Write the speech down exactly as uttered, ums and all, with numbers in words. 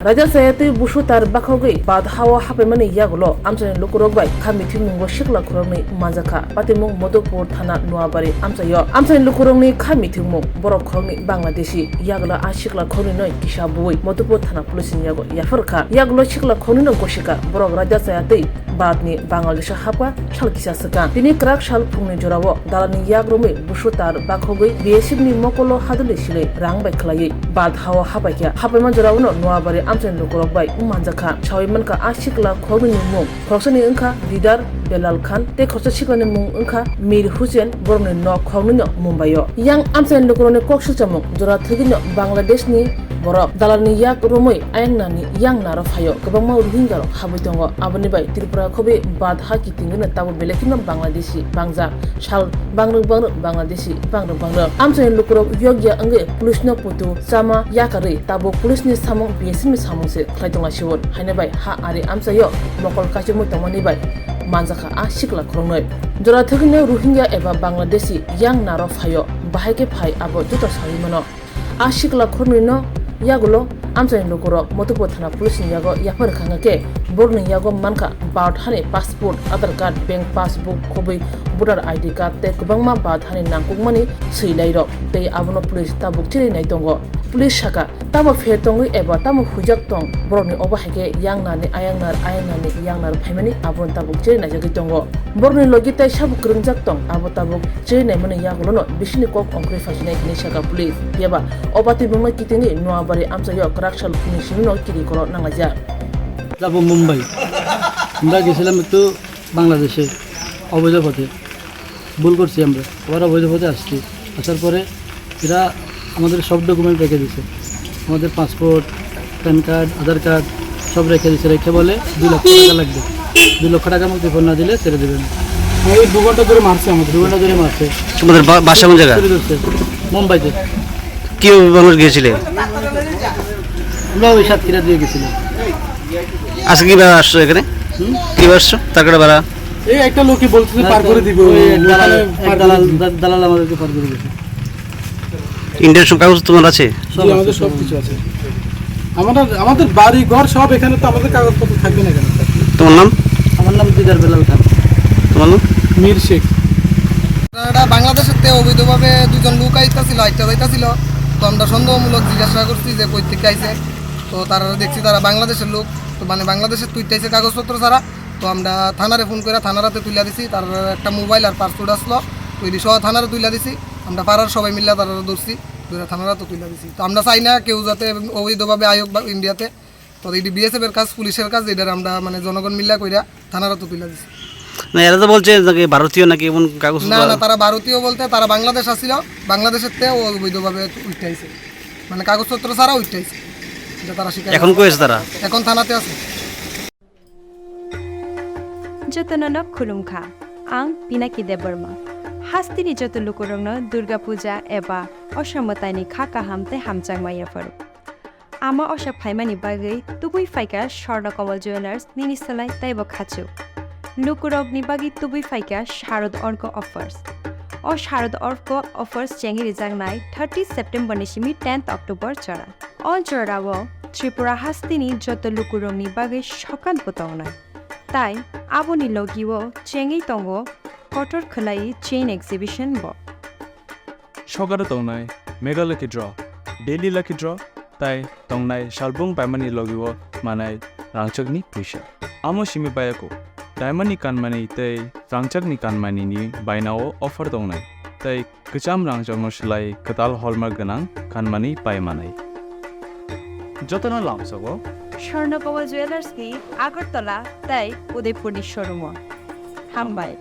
Raida chaya twi busu tar bakhogwi Badha o hapaimani yagulo amchaini lukurok bai kha mithimungbo sikla khoroknwi manjakha. Patimung Madhupur thana Noabari amchaio amchaini lukurokni kha mithimung borok khoroknwi Bangladeshi. Yagulo a sikla khoroknwino kisa bui Madhupur thana police ni yago yaphar kha. Yagulo sikla khoroknwino gosika borok raida chaya twi Bharatni Bangladesho hapkha sal kisa swkang. Tini kwrak sal phungni jorao dalalni yak romwi busu tar bakhogwi B S F ni mokolo haduli silwi rang bai khwlaiwi Badha o hapaikha. Hapaima jorao no Noabari amchaini lukurok bai wng manjakha. Sawi mankha a sikla khoroknwini mung. Khoroksani wngkha Didar Belal Khan tei khoroksa siklani mung wngkha Mir Hussein, borokni nok khoroknwino Mumbai o. Yang amchaini lukurokni kok silchamung jora thwgwino Bangladeshni borok dalalni yak romwi ayang nani yang naro phaio. Kwbangma Rohingyarok habwi tongo. Aboni bai Tripura khobwi Badha kitingwino tabuk belai kheno Bangladeshi bangjak. Sal bangrwk bangrwk Bangladeshi bangrwk bangrwk. Amchaini lukurok yokya wngwi police no putu chama yakarwi tabuk police ni samung B S F ni samung se khlai tonglaisio. Haino bai ha ari amchaio mokol kaichomwi tongmani bai manjakha a sikla khoroknwi. Jora thwgwino Rohingya eba Bangladeshi yang naro phaio, bahai khe phai abo joto sawi mano. A sikla khoroknwino yagulo amchaini lukurok Madhupur thana police ni yago yaphar rwkha hwnkhe borokni yago mankha Bharat hani passport, Aadhaar card, bank passbook, khobwi voter I D card tei kwbangma Bharat hani nangkukmani swilairok tei abono police tabuk chiri nai tongo. Police saka, tamo pher tongwi eba tamo huijak tong, borokni obo hai khe yang nani ayang nar, ayang nani yang nar phaimani abono tabuk chiri naijagwi tongo. Borokni logi tei sabo kwrwngjak tong, abo tabuk chiri naimani yagulono bisini kok ongkhorwi phaijinai hinwi saka police. Phiya ba o batibwngno kitingwi Noabari amchaio kwrak sal phungni simino kiri koro nanglaijak. যাবো মুম্বাই। আমরা গেছিলাম একটু বাংলাদেশে অবৈধ পথে। ভুল করছি আমরা, আবার অবৈধ পথে আসছি। আসার পরে এরা আমাদের সব ডকুমেন্ট রেখে দিছে, আমাদের পাসপোর্ট, প্যান কার্ড, আধার কার্ড সব রেখে দিছে। রেখে বলে দুই লক্ষ টাকা লাগবে, দুই লক্ষ টাকা আমাকে রিফান্ড না দিলে ছেড়ে দেবে না। এই দু ঘন্টা ধরে মারছে আমাদের। দু ঘন্টা ধরে মারছে। তোমাদের বা-, বাসা কোন জায়গা? তুলে ধরছে মুম্বাইতে। কিভাবে বাংলাদেশ গিয়েছিলে? আমরা ওই সাতক্ষীরা দিয়ে গেছিলাম। আজকে কিভাবে আসছো এখানে? হুম? কিভাবে আসছো? তার কাটা ভাড়া? এই একটা লোকে বলতেছে না, পার তো করে দিবে, ওই ওই দালাল, ওখানে এক পার করে দালাল, দিবে। দা-, দালাল আমাদেরকে পার করে দিবে। ইন্ডিয়ার সব কাগজ তোমার আছে? জি, সব আছে, আমাদের সব সব কিছু আছে। আমাদের, আমাদের বাড়ি ঘর সব এখানে, তো আমাদের কাগজপত্র থাকবে না কেন? তোমার নাম? আমার নাম দিদার বেলাল খান। তোমার নাম? মীর শেখ। তারা বাংলাদেশের তে অবৈধভাবে দুজন লোক আইতাছিল, আইতা যাইতাছিল। তো আমরা সন্দেহমূলক জিজ্ঞাসা করছি যে কই থেকে আইছে। তো তারা দেখছি তারা বাংলাদেশের লোক, তো মানে বাংলাদেশের তুই আইছে কাগজপত্র ছাড়া। তো আমরা থানারে ফোন করে থানারাতে তুলে দিছি, তার একটা মোবাইল আর পাসপোর্ট আসলো, ওই সহ থানারে তুলে দিছি। আমরা পাড়ার সবাই মিলে তারা ধরছি, ধরে থানারাতে তুলে দিছি। তো আমরা চাই না কেউ যাতে অবৈধভাবে আয়ুক বা ইন্ডিয়াতে। তো এটি বিএসএফ এর কাজ, পুলিশের কাজ, এটার আমরা মানে জনগণ মিল্লা কইরা থানারাতে তুলে দিছি। না, এরা তো বলছে নাকি ভারতীয় নাকি এমন কাগজ না, না, তারা ভারতীয় বলতে তারা বাংলাদেশ আসিল, বাংলাদেশের তে অবৈধভাবে উঠতে আইছে, মানে কাগজপত্র ছাড়া উঠতে আইছে, এটা তারা স্বীকার এখন করে। কই আছে তারা? এখন থানাতে আছে। Jotono no khulumkha, ang Pinaki Debbarma. Hasteni joto lukurokno Durga Puja eba Osha mwtaini kha kaham tei hamjakma yapharo. Ama Osha phaimani bagwi tubui phaikha Swarna Kamal Jewellers nini swlai teibo khachuk. Lukurokni bagwi tubui phaikha Sharad Orko Offers. O Sharad Orko Offers chengwi rijaknai thirty September ni simi tenth October jora. O jorao Tripura hasteni joto lukurokni bagwi sokat bo tongnai. Tai aboni logio chengwi tongo kotor khwlai chain exhibition bo. Sokaro tongnai Mega Lucky Draw, Daily Lucky Draw, tai tongnai salbung paimani logio manai rangchakni puisa. Amo simi bayako, diamond ni kanmani tei rangchakni kanmani ni bainao offer tongnai, tei kwcham rangchakno swlai kwtal hallmark gwnang kanmani pai manai. Jotono lamsogo Swarna Kamal Jewellers ni Agartala tei Udaipur ni showroom o. Hambai.